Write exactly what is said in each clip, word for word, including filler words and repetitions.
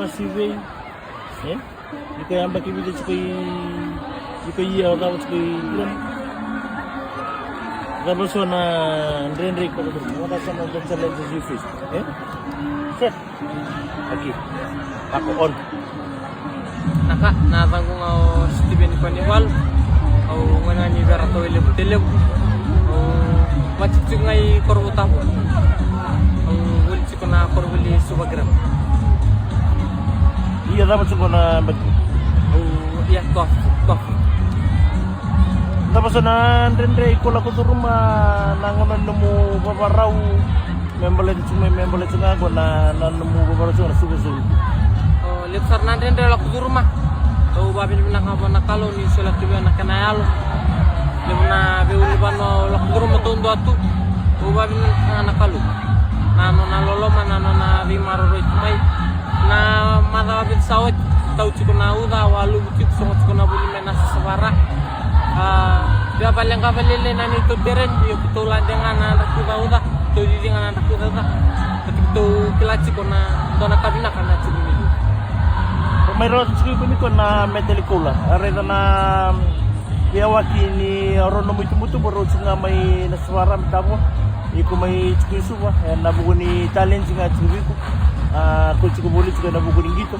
Masi vei, e? Iko yabaki vica tiko i, iko ia o cava tiko i, cava so na dredre iko na, what are some of the challenges you face, e? Set. Okay. Ako on. Na ka, na yacaqu ga o Steven Konivalu. Au gone ga ni Vera, Tawai Levu, Tailevu. Au vati tiko ga i Korovou Tabu. Au voli tiko na korovoli Suva Grama. Ia cava tiko na baki? Au, ia, tofu, tofu. Cava so na dredre iko lako curuma na gauna ni nomu vavarau? Me baleta tiko mai, me baleta tiko ga qo na, na nomu vavarau tiko na suva suva. O, levu sara na dredre lako curuma. Au vavinavinaka vua na Kalou ni solia tu vei au na kena yalo. Levu na veiulunivanua au lako curuma taudua tu. Au vavinavinaka na Kalou. Na nona loloma, na nona veimaroroi tu mai. Na macawa vica sa oti, tau tiko na uca, au a luvu tiko, sogo tiko na vuli mai na sasavara. A, via vale ga valele na neitou tereni, io keitou lade ga na yadra kucauca, keitou cici ga na yadra kucauca. Keitou kila tiko na dua na ka vinaka na tiko mai. Mai rawa tiko iko ni ko na medal koula. A raica na veiyawaki ni rau nomu itubutubu rau tiko ga mai na Suva Grama, Tavua. Iko mai tiko i Suva, ena vuku ni talent ga tiko vei iko. A, ko tiko voli tiko ena vuku ni qito.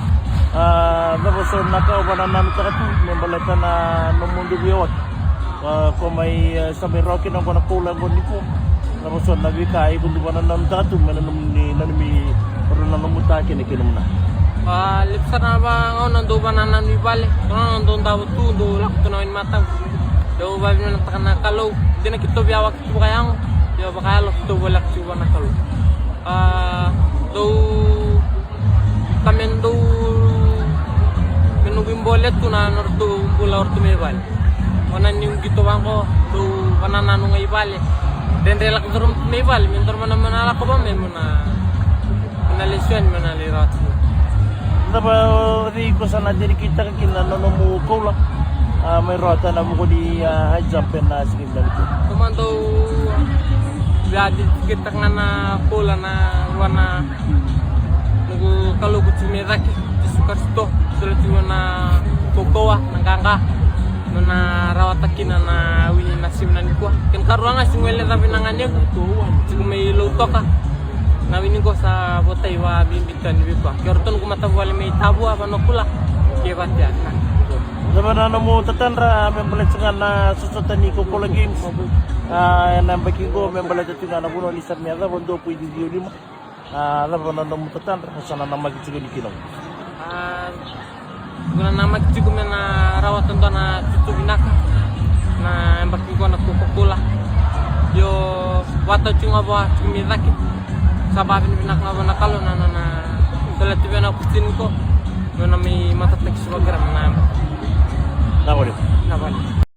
A, cava so na ka o vakanananutaka tu me baleta na nomu dui veiyawaki? A, ko mai, e, sa mai rawa kina qo na koula qo nikua. Cava so na veika iko dau vakanananutaka tu me na nomuni, na nomuni, na nomuni ta kina kei nomuna? A, levu sara na vagauna dau vakanananu i vale. Ko na dau davo tu, dau lako tu na wai ni mataqu. Dau vavinavinakataka na Kalou. Dina keitou veiyawaki tu vakayago, ia vakayalo keitou voleka tiko vua na Kalou. A, dou, ka me dou, me noqu ibole tu na nodratou bula o ratou mai vale. Gauna niu qito vaqo, dou vakanananu ga i vale. Dredre lako curuma tu mai vale, me dou vakanananu, me na lako vaka me, me na, me na lesu yani, me na lai rawata. Cava o cei ko sa na dedicate-taka kina na nomu koula, a, mai rawata ena vuku ni, a, high jump ena siga nikua? Au mada dau via dedicate-taka ga na koula na vua na noqu Kalou ko tiko mai cake, Jisu Karisito, solia tiko na kaukauwa, na qaqa, meu na rawata kina na wini na siga nikua. Kena ikarua ga, sega ni guilecavi na ganequ, tiko mai Lautoka. Na wini qo sa votai vakabibi tani vei koya kei ratou noqu matavuvale mai Tavua, Vanuakula kei Vatea. Cava na nomu tatadra me baleta tiko ga na sotasota ni Coca-Cola Games, a, ena yabaki qo, me baleta tiko ga na vanua ni sa mai yacova, dua ko i cici o lima? A, cava na nomu tatadra, o sa nanamaki tiko ni kina? A, au nanamaki tiko me na rawata dua na tutu vinaka na yabaki qo na Coca-Cola. Io, vakatau tiko ga vua tiko mai cake. Sa vavinavinaka ga vua na Kalou na nona solia tu vei au na opportunity qo meu na mai matataki Suva Grama na yabaki. Na vale. Na vale.